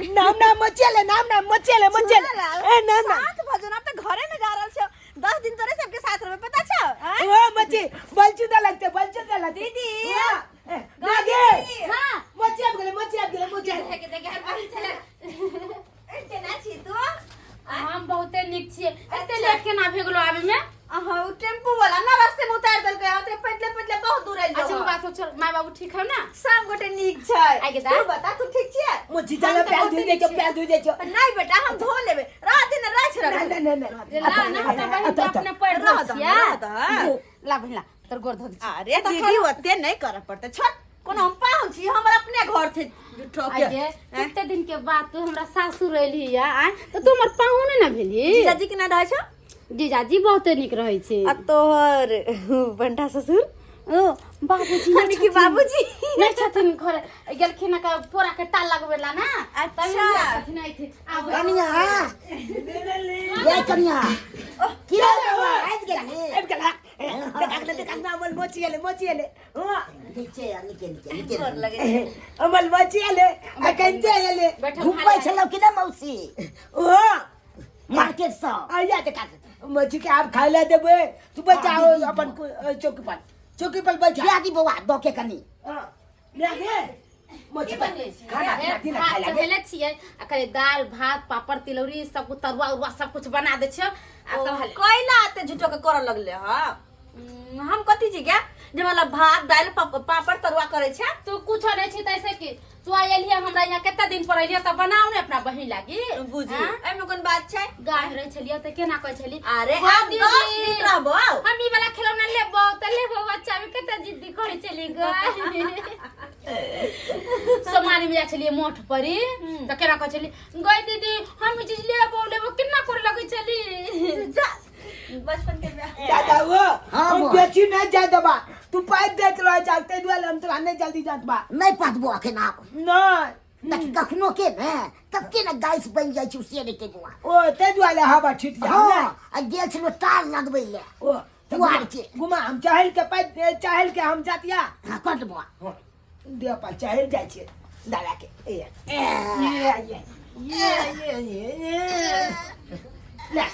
नाम नाम मचेले, नाम नाम मचेले मचेले। ए नाम नाम सात भजन अब त घरे में जा रहल छौ। 10 दिन तोरे सबके साथ रहबे, पता छौ? आँय? ओ मची बलचुदा लगते, बलचुदा लगते दीदी। हाँ, ए, नागे। हां। मची आबि गेलै, मची आबि गेलै, मची आबि गेलै। देखे देखे हर बारी छले। ए, केना छी तू? हम बहुते नीक छियै। एते लेट केना भे गेलो आबे में? अहाँ ओ टेम्पू वाला ना रास्ते में उतार देलकै, ओते पैदले पैदले बहुत दूर आइल। अच्छा, बात छोड़, माय बाबू ठीक है ना? सब गोटे नीक छै। आइ गे दा। तू बता, तू ठीक छियै? मची चल, पैर धुइ दै छौ, पैर धुइ दै छौ। नहीं बेटा, हम धो लेबे, रात दिन रह छै। नहीं नहीं नहीं। ला ना, हमरा बहिन के अपने पैर धो रह दह, छियै। रह दह। ला बहिन, ला तोर गोर धो दै छियै। अरे दीदी, ओते नहीं करे पड़ते, छोड़। कोनो हम पाहुन छी, हमर अपने घर छै झूठो के। आगे कते दिन के बाद तू हमरा सासुर एलही या आय, तऽ तू हमर पाहुने ने भेलही। जीजाजी केना रहै छौ? जीजाजी बहुते नीक रहै छै। आ तोहर बंटा ससुर? ओ बाबूजी नहि यानी कि छथिन। बाबूजी नहि छथिन, घर गेलखिन हँ पोरा के टाल लगबै ला ना। अच्छा। तभी हमरा छथिन अइथिन। आबै। कनिया ये, कनिया की आबि गेली? आबि गेला। देखा देखा ना, अमल मोची एले, मोची एले। हाँ। नीचे आ, नीचे नीचे नीचे। गोर लगे छै। अमल मोची एले आ कंचे एले। बैठल। घुमै छलहुँ कि ने मौसी? ओ मार्केट सँ आया देखा, मोची के आब खाय ला देबै। तू बचाओ अपन चौकी पर, चौकी पर बैठा। खिया दी बौआ दऽ के कनी। हाँ, ले गे मोची पर खाना हे, खिला भात खाय ला। चढ़ेले छियै आ कनि दालि भात पापड़ तिलौरी सब कुछ तरुआ उरुआ सब कुछ बना दै छियै आ तब हले। कैला एते झूठो के करऽ लगले हँ? हम कथी छी क्या जे मतलब भात दालि पापड़ तरुआ करै छै? तू कुछो नहीं छी तैसे की तू आयल हिया हमरा यहाँ, कते दिन पर अलियै तऽ बनाउ ने अपना बहिन लागी। बुझी हाँ? एहिमे कोन बात छै? गाय रहै छलियै तऽ केना कहै छली? अरे हाँ, आब दीदी। 10 दिन रहबो। हम ई वाला खिलौना लेबो तऽ लेबो। बच्चा में कते जिद्दी करै छली गै। सोमारी में जाइ छलियै मठ परी तऽ केना कहै छली गै, दीदी हम ई चीज लेबो लेबो, केना करे लगै छली। जा, बचपन के ब्याह। दादा वो हाँ, हम बोल। बेची नहीं जाय देबा। तू पाइप देत रह चलते दुआरे हम तोरा नहीं जल्दी जात बा। नहि पातबो अखन आब। नहीं। देखी, कखनो के ने कते ने गैस बनि जाइ छै से नहि के बौआ। ओ ते दुआरे हवा छिट जा। हँ, आ गेल छलहुँ टाल लगबै लए। ओ तऽ पुआर के। घुमा, हम चहल के पाइप चहल के हम जातिया। हँ, कट बौआ। हाँ, दे पा चहल जाइ छियै दादा के। ए ये ये ये ये ये ये ले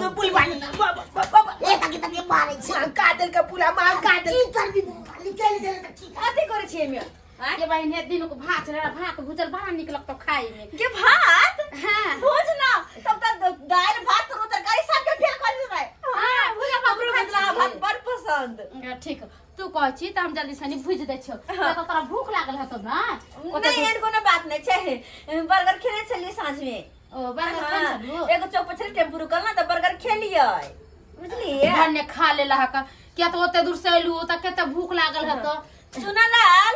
पुल बानी बाबा बाबा। ए तकी तकी मारै छै। महका देलकै, पूरा महका की देलकै। करबी बौआ, निकलि गेल तऽ की? कथी करै छियै एहिमे? आँय? के बहिन, हे दिन को भात छलै, भात भुजल बड़ा नीक लगतौ खाय में। के भात? हाँ। भुज ना तब तक दालि भात तरुआ तरकारी सबके फेल कर देबै। हाँ, भुजल भात हमरो खाइ भुजला छियै। भात बड़ पसंद। ठीक, तू कहै छी तऽ हम जल्दी सनी भुज दै छियौ। हाँ। तऽ तोरा भूख लागल हेतौ ना? नहीं, एहन कोनो बात नहीं छै। बर्गर खेले छलियै साँझ में। ओ बर्गर खाइ हाँ, छलू? एगो चौक पर छलै टेम्पू रुकल ना, तऽ बर्गर खेलियै, बुझलियै? भन्ने खा लेला हक, किया तऽ ओते दूर से एलू तऽ कते भूख लागल हेतौ। सुना लाल,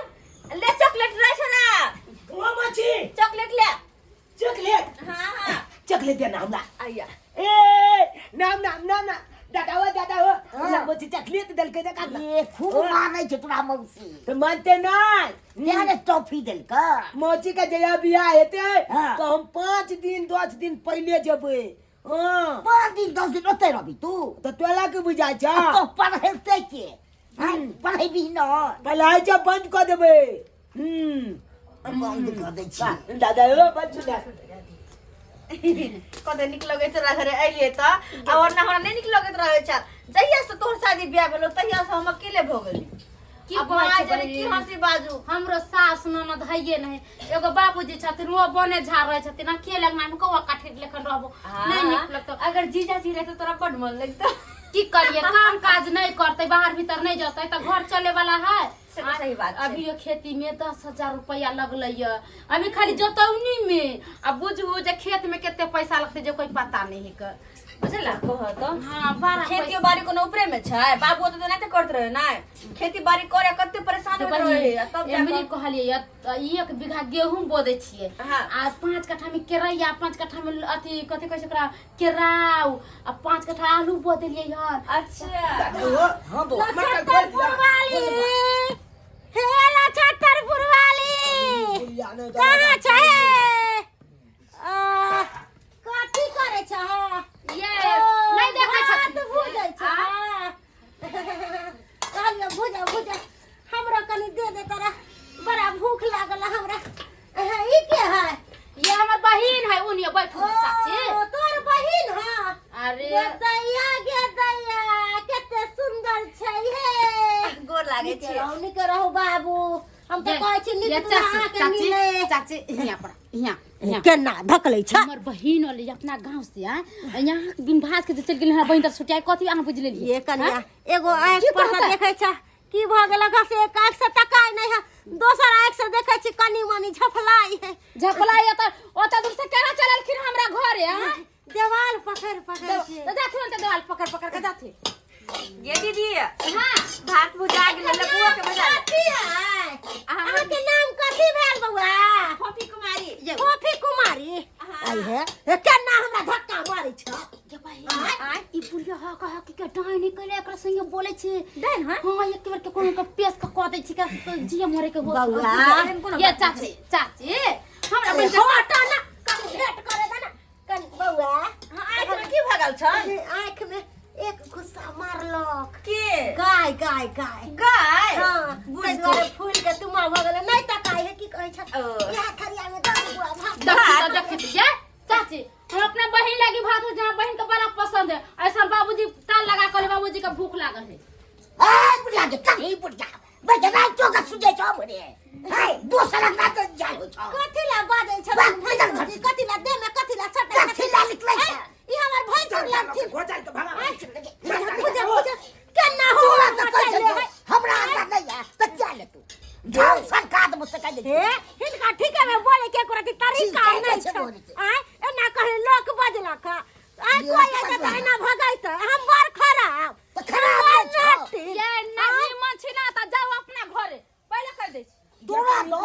ले चॉकलेट रहे छै ना। ओ मछी। चॉकलेट ले। चॉकलेट? हाँ हाँ। चॉकलेट देना हमरा। आइया। ए नाम नाम नाम नाम दादा हो, दादा हो। हमरा मछी चॉकलेट देलकै देखा ना। ये खूब मानै छै तोरा मौसी। तऽ मानते नहीं। तें ने टॉफी देलकै। मौसी के जहिया बियाह हेतै हाँ। तऽ हम 5 दिन 10 दिन पहिले जेबै। हाँ। 5 दिन 10 दिन ओतै रहबी तू? तऽ तोरा की बुझाइ छौ? आ तो पढ़ेतै के? आँय, पढ़ेबी न? पढ़ाइ सब बंद कऽ देबै। हम्म। बंद कऽ दै छी। दादा हो, बंद सुना। कते नीक लगैत रहे घरे अलियै तऽ, आ वरना हमरा नहि नीक लगैत रहै छल। जहिया से तोहर शादी बियाह भेलो, तहिया से हम अकेले भऽ गेली। की आब कहै माँ छै जाने की बहिन? हंसी बाजू। हमरो सास ननद हइये नहीं, एगो बाबूजी छथिन, वो बने झाड़ रहे छथिन। अकेले अंगना में कौआ काठी लेखन रहबो, नहीं नीक लगतो। अगर जीजाजी रहते तोरा बड मन लगतो। की करिए, काम काज नहीं करते, बाहर भीतर नहीं जते तऽ घर चले वाला है? से तऽ सही बात छै। अभी यो खेती में 10,000 रुपया लगलै ये अभी खाली जोतौनी में। आ बुझू जे खेत में कते पैसा लगतै जे कोई पता नहीं है के, बुझला? कह तऽ। हाँ, बड़ा। खेती बाड़ी कोनो ऊपरे में छै? बाबू ओते तऽ नहि करैत रहे ने खेती बाड़ी करे, कते परेशान होइत रहे आ तब जा एमरी कऽ- कहलियै ये, तऽ 1 बीघा गेहूं बो दै छियै हाँ। आ 5 कट्ठा में केरैया, 5 कट्ठा में अथी कथी कहै छै ओकरा, केराउ, आ 5 कट्ठा आलू बो देलियै हन। अच्छा। हाँ बौआ। नछत्तरपुर वाली, हे नछत्तरपुर वाली, कहाँ छै? आ, कथी करै छ? ये नहीं देखै भात छथिन। भुजै छ। कहलियै भुज भुज, हमरा कनि दे दे, तोरा बड़ा भूख लागल है हमरा। ई के गे दैया, गे दैया, कते सुंदर छै हे। गोर लागै नीके छी। रहू, नीके रहू बाबू। हम तऽ कहै छी ये नीक चाची, अहाँके चाची, मिले। चाची, हियाँ पर हियाँ हियाँ। केना धकलै छ? हमर बहिन अलै अपना गाँव से आ यहाँ बिन भास के जे चलि गेल हमरा बहिन तर छुटिया कथी अहाँ बुझि लेलियै? ये कनिया, एगो आँखि की पर से कहतै? देखै छ की भऽ गेलक हँ से एक आँखि से तकाय नहि है, दोसर आँखि से देखै छी कनी मनी झफलाइ है। झपलाइ तऽ ओतऽ दूर से केना चललखिन हमरा घरे आ? देवाल पकड़ पकड़ के। तऽ जाथिन तऽ देवाल पकड़ पकड़ के जाथिन। ये दीदी। हाँ। भात भुजा गेलै, लपुआ के भुजा। कथी है? अहाँके नाम कथी भेल बौआ? फोफी कुमारी। फोफी कुमारी। आई हे, हे केना हमरा धक्का मारै छ? ये बहिन, ई बुढ़िया ह कह कि के डाइन निकले एकरा संगे बोले छी। डाइन हँ? हाँ, एक बेर के कोनो के पेश के कह दै छी के तो जिए मरे के हो। बौआ। एहन कोनो ये बात चाची, चाची, हमरा बहिन के हटा ना, कनी भेंट करे दे ना कनी बौआ। हाँ, आँखि में की भऽ गेल छल? आँखि में एक गुस्सा मारलक। के? गाय, गाय, गाय। गाय? हाँ, बुझ ताहि दुआरे फूल के तुमा भऽ गेलै, नहि तकाइ है। की कहै छ? ओ। इएह थरिया में दऽ दे बुआ भात। देखी तऽ देखी तऽ, ये चाची, हम अपना बहिन लागी भात जहाँ बहिन के बड़ा पसंद है ऐसा बाबूजी ताल लगा कर बाबूजी के भूख लागल है। ए बुढ़िया के कहीं बुढ़िया बैठ रातो के सुजे छौ रे। ए दोसर अंगना तो जाय हो छौ। कथी ला बाजै छ? बात नहि जान घर। कथी ला देह में कथी ला सटै? कथी ला निकलै छ? ई हमर भैंसुर लगथिन। गोचाल के भगा। बुझ बुझ केना हो। तोरा तऽ कहै छै जे हमरा अंगना नहि है तऽ चल तू झाल सरकार मुझसे कह दे। हे, हिनका ठीके में बोले के कोनो तरीका ठीक है, नहीं छै छै। बोले के। आय एना कहे लोक बजलक। आय ये कोई तऽ एते बजलक। एना भगाइत हम बड़ खराब। तऽ खराब नहि छौ। ये नहीं मन छी ना तऽ जाओ अपना घरे, पहिले कह दै छी। तोरा तो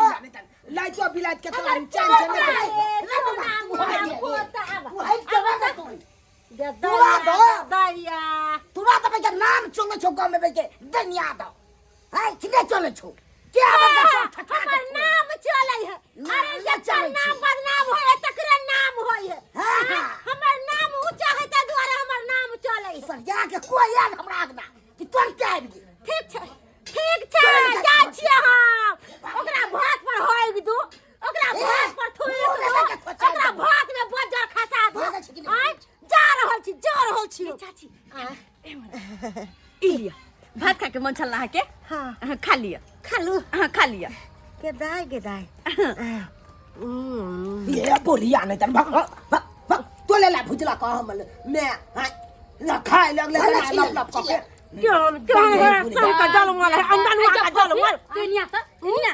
लाइटो बिलाइत के तोरा चैन से नहि रे बाबा, तू हट जा। तू हट जा बाबा, तू। तोरा दो। दैया। तोरा तऽ बेटा नाम चलै छौ गाँव में बेटे दुनिया दो है कि नहि चलै छौ के हमर बच्चा ठठा के हमर नाम चलै है। नाम अरे नहि जकर चलै नाम छै। बदनाम होय है तकरे नाम होय है। हाँ, हाँ। हमर नाम ऊंचा है ताहि दुआरे हमर नाम चलै है। सरिया के कोई आयल हमरा आगना कि तुरंत आबि गेल। ठीक छै, ठीक छै, चल, चल, जाइ चल। छियै हम। ओकरा भात पर होइक दू, ओकरा ए, भात पर थुइक मुँह दू, लगा के खोचा ओकरा दू। भात में बज्जर खसा दू। भागै छी कि नहि? आँय, जा रहल छी, जा रहल छी। चाची, ई लिअ भात। खा के मन छल अहाँके? हाँ। अहाँ खा लिअ। खालू। अहाँ खा लिअ। के दाय, गे दाय। ये बुढ़िया नहीं तन भग भग भग भग तोले ला भुजला कह हमल मैं हाँ ला खाए लगले भले ला छिले, लप लप छिले। कके। केहन केहन है सबके जलमल है, अंगनवा के जलमल। दुनिया तऽ दुनिया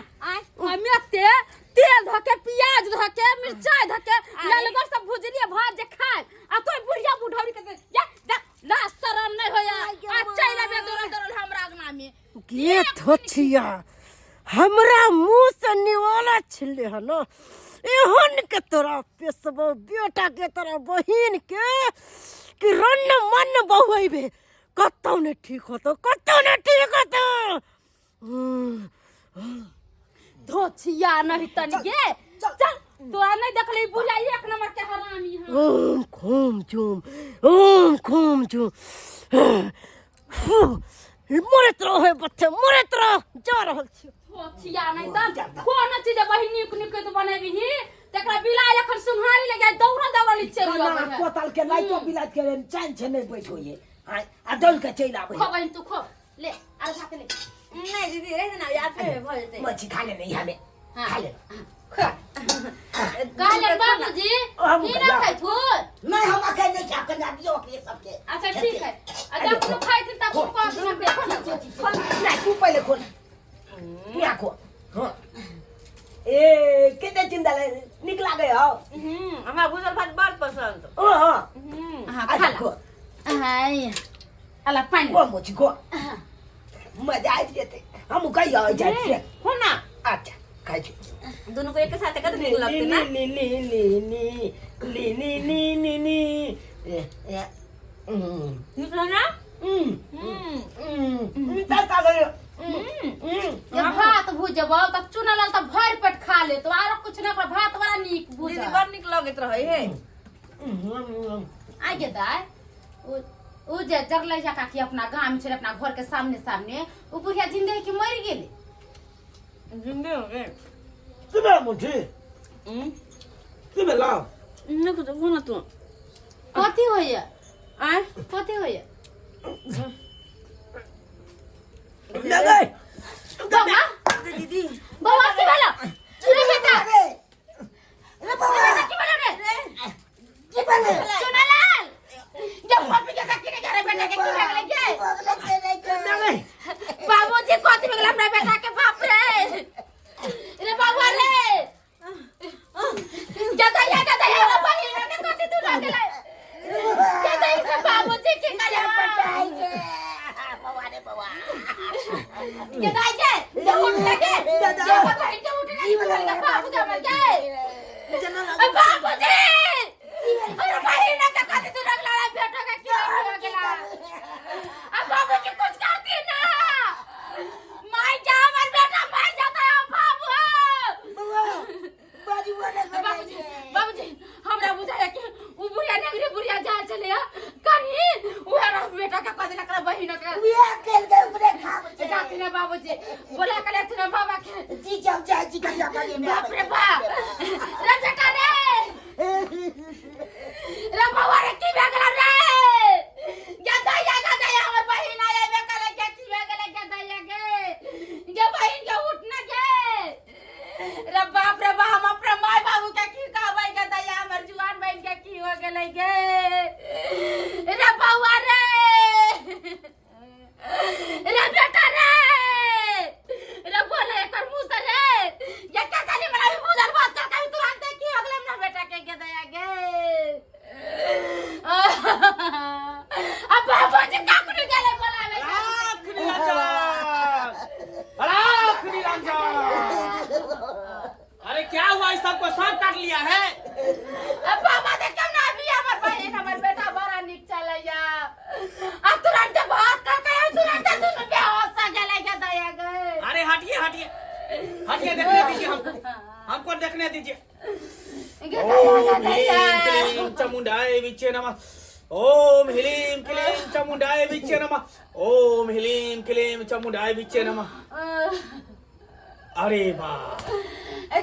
हमे ते तेल धके, प्याज धके, मिरचाई धके ललगर सब भुजलिए भात जे खाए आ तो बुढ़िया बुढ़ौरी के दे- जा जा ला शरम नहीं होया आ चल आबे दौड़ल दौड़ल हमरा अंगना में। गे थोथिया, हमरा मुंह से निवाला छिले है ना, एहन के तोरा पेशबो बेटा के तोरा बहिन के कि रन्न मन बहुएबे कतौ नहीं ठीक होतो, कतौ नहीं ठीक होतो। धोछिया नहीं तन गे चल तोरा नहीं देखली बुढ़िया एक नंबर के हरामी है। ओम खूम चूम, ओम खूम चूम। मरैत रहो हे बच्चे, मरैत रहो। जा रहल छी। धोछिया नहीं तन कोनो चीज बहिन नीक नीक के बनेबही तकरा बिलाइ एखन सुनहारी लगे दौड़ल दौड़ल चलि ना अबै है। कोतल के लाइटो बिलाइत के चैन से नहीं बैठो ये हाँ आ दौड़ के चलि आबै। खो बहिन, तू खो, ले आर भात ले। नहि दीदी, रहि देना, याद फेर भऽ जेतै। मच्छी खा ले नहीं हमें। हाँ। खा ले। कहले बाबूजी हम की ना कहिया? खाइथुन? नहि, हम अखन नहि खायब, कनिया दियौ अपने सबके। अच्छा ठीक है, आ जब कोनो खाइथिन तब कह दिना पे। खोल नहीं, तू पहले खोल, तू यहाँ खो। हाँ ए कते चिंता ले निक लागे हो। हमरा भूजल भात बड़ पसंद। ओ हाँ। हाँ, अच्छा खा ला। खो। हाय अला पानी। खो मोची खो, मजा आबि जेतै। हम कहियो जाइ छियै। खो ना। अच्छा खाइ छी। दुनू को एक साथ कते नीक लगतै ना। ली ली ली ली ली ली ली ली ली ए, ए, नीक रह ना। ये भात भुजबौ त चुनल त भरि पेट खा लेतो, आरो कुछ न, ओकरा भात बड़ा नीक दीदी भुजल। बड़ नीक लगैत रहै हे। आ गे दाइ, उ जे जरलै जा काकी अपना गाम में छलै, अपना घर के सामने सामने, उ बुढ़िया जिंदे कि मरि गेलै? जिंदे हो गए। की भेल मुठी? की भेल? नीक तो ना तू। कथी होइया? आँय कथी होइए लगै बौआ दीदी बौआ की भेलो रे बेटा रे रे बौआ बेटा की भेलो रे की भेलै चुनालाल जब कॉपी के तक के रे बेटा के की भए गेलै गे लगै बाबूजी कथी भए गेलै हमरा बेटा के बाप रे रे बाबा रे जतैया जतैया हमरा बहिन के कथी तू लग गेलै जतैया से बाबूजी की करे जतैया के जे उठ लगे जे बहिन के उठ लगे बाबू के हमर के अरे बाबूजी अरे बहिन के कथी तू लग रे बेटा के की हो गेला अब बाबूजी कुछ करती ना माय जा हमर बेटा मार जाता है बाबू बाबूजी बाबूजी हमरा बुझाया कि उ बुढ़िया नगरी बुढ़िया जा चले कनी उहे रह बेटा के कह देलक बहिन के जाती ना बाबूजी बोला के लेती ना बाबा के बाप रे बाप रे बेटा रे रे बाबा रे की भए गेल रे गदैया गदैया हमर बहिन आया बे कले के की भए गेल गदैया के गे बहिन के उठ ना के रे बाप रे बाप हम अपना माय बाबू के की कहबै गदैया हमर जुआन बहिन के की हो गेलै गे रे बौआ रे रे बेटा रे रे बोले एकर मुंह से रे ये क्या खाली मना भी बुझल बात कर कभी तुरंत की हो गेलै हमरा बेटा के के दया गे अब बाबूजी काकड़ी गेलै बोलावे राख निरंजन राख निरंजन अरे क्या हुआ इस सबको सांप काट लिया है अब बाबा देखम ना अभी हमर बहिन हमर बेटा बड़ा नीक चलैया आ तुरंत भात कर के तुरंत दुनू बेहोश भ गेलै के दया गे अरे हटिए हटिए हटिए देखने दीजिए हमको हमको देखने दीजिए गे दया गे ओम दया ह्रीं क्लीं चामुंडाय विच्चे नमः ओम ह्रीं क्लीं चामुंडाय विच्चे नमः ओम ह्रीं क्लीं चामुंडाय विच्चे नमः अरे वाह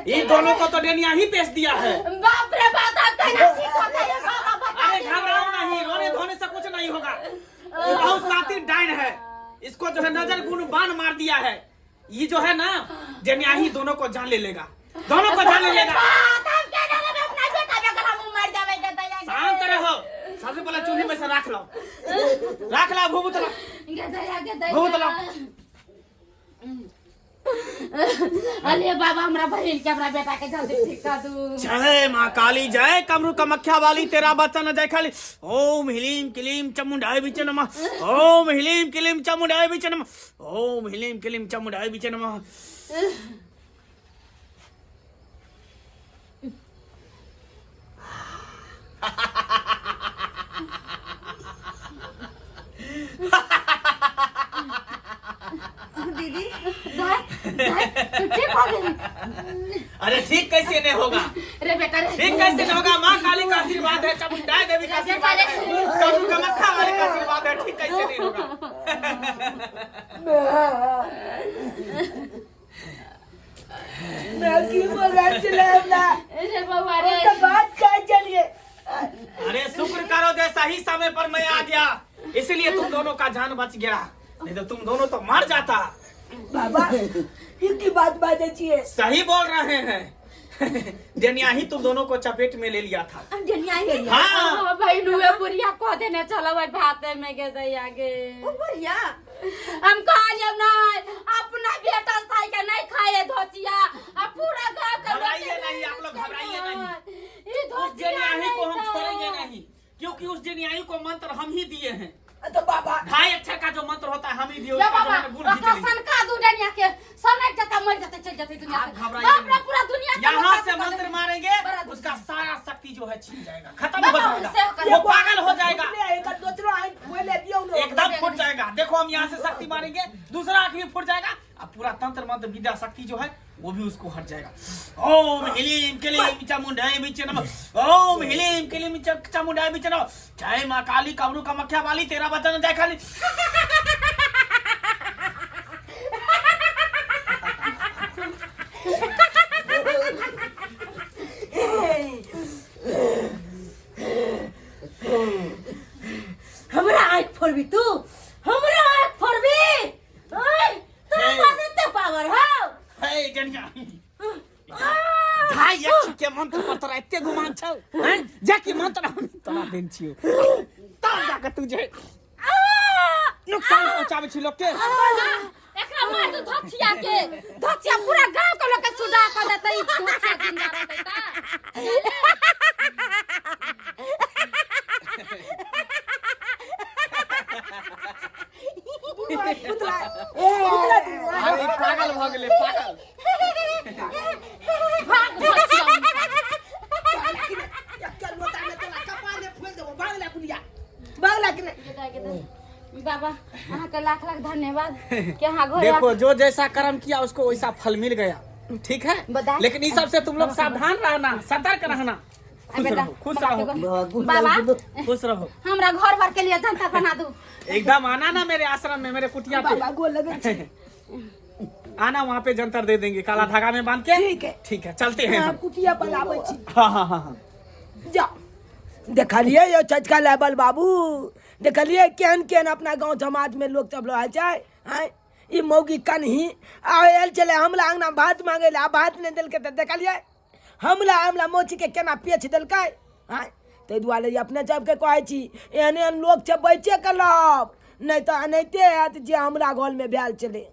ये दोनों को तो डेनिया ही पेश दिया है बाप रे बाप आप कहना ठीक होता है बाबा बता अरे घबराओ नहीं रोने धोने से कुछ नहीं होगा ये बहुत सातिर डाइन है इसको जो है नजर गुण बाण मार दिया है ये जो है ना डेनिया ही दोनों को जान ले लेगा दोनों को जान ले लेगा बात हम कह रहे हैं अपना बेटा बेकरा मुंह मर जावे के दया शांत रहो सबसे पहले चूल्हे में से राख लो राख लो भूत लो गे दया गे दया भूत लो अरे बाबा हमरा बहिन के हमरा बेटा के जल्दी ठीक कर दू जय माँ काली जय कमरू कमख्या वाली तेरा बच्चा न जाए खाली ओम ह्लीम क्लीम चामुंडाय विच नमः ओम ह्लीम क्लीम चामुंडाय विच नमः ओम ह्लीम क्लीम चामुंडाय विच नमः दीदी दाई दाई तू ठीक हो गेली अरे ठीक कैसे नहीं होगा रे बेटा रे ठीक कैसे नहीं होगा माँ काली का आशीर्वाद है चामुंडा देवी का आशीर्वाद है कमरू कमख्या वाले का आशीर्वाद है ठीक कैसे नहीं होगा मैं की बोला चले हमरा रे बाबा रे तो बात का चलिए अरे शुक्र करो दे सही समय पर मैं आ गया इसलिए तुम दोनों का जान बच गया नहीं तो तुम दोनों तो मर जाता बाबा ये की बात बाजे छिए सही बोल रहे हैं डेनिया ही तुम दोनों को चपेट में ले लिया था डेनिया ही हाँ हाँ भाई नुए बुढ़िया कह देने चलो भाई भाते में के दैया के ओ बढ़िया हम कहलिए नहीं अपना बेटा साई के नहीं खाए धोतिया आ पूरा गांव के लोग घबराइए नहीं, आप लोग घबराइए नहीं। ये उस धोतिया जेनियाही को हम नहीं तो। छोड़ेंगे नहीं क्योंकि उस जेनियाही को मंत्र हम ही दिए हैं तो बाबा ढाई अक्षर का जो मंत्र होता है हम ही दिए ये उसका जो बाबा हमने गुण ओकरा खींच ली। सनका दू डनिया के सनक जाता मर जाते चल जाते दुनिया आप से। घबराइए बाप रे नहीं। पूरा दुनिया के यहाँ लोग से मंत्र मारेंगे बड़ा दुख। उसका सारा शक्ति जो है छीन जाएगा खत्म हो बाबा, जाएगा से वो पागल हो जाएगा एक दोसरो आँख खोले दियौ ने एकदम फूट जाएगा देखो हम यहाँ से शक्ति मारेंगे दूसरा आंख भी फूट जाएगा अब पूरा तंत्र मंत्र विद्या शक्ति जो है वो भी उसको हट जाएगा ओम ह्लीम क्लीम चामुंडाय विच नमः ओम ह्लीम क्लीम चामुंडाय विच नमः जय माँ काली कमरू कामाख्या वाली तेरा बचन जाए खाली के मंत्र पर तोरा एते गुमान छौ हैं जे कि मंत्र हम तोरा देन छियौ तब जाके तू जे नुकसान पहुंचाबै छी लोग के एकरा मार दू धोथिया के धोथिया पूरा गांव के लोग के सुडा कर देतै ई धोथिया जिंदा रहतै त पुतला पुतला अरे पागल भऽ गेलै पागल भाग धोथिया चल लोटा में तोरा कपार में फोड़ देबो भागला बुढ़िया भागला कि नहीं बाबा अहाँ के लाख लाख धन्यवाद कि अहाँ घर देखो जो जैसा कर्म किया उसको वैसा फल मिल गया ठीक है बताए। लेकिन इस सबसे तुम लोग सावधान रहना सतर्क रहना खुश रहो खुश रहो बाबा खुश रहो हमरा घर भर के लिए जनता बना दू एकदम आना ना मेरे आश्रम में मेरे कुटिया पे बाबा गोल लगे छै आना वहाँ पे जंतर दे देंगे काला धागा में बांध के ठीक है। ठीक है चलते हैं हाँ, हम। कुटिया पर आबै छी हाँ हाँ हाँ हाँ जा देखलियै यौ चचका लेबल बाबू देखलियै केहन केहन अपना गाँव समाज में लोग सब रहै छै आँय ई मौगी कनही आयल छलै हमला अङ्गना भात मांगै लए आ भात नहि देलकै तऽ देखलियै हमला हमला मोचीके केना पेच देलकै आँय ताहि दुआरे ई अपने सबके कहै छी एहन एहन लोक छै बचिए कऽ रहब नहि तऽ एनाहिते हैत जे हमरा घरमे भेल छलै।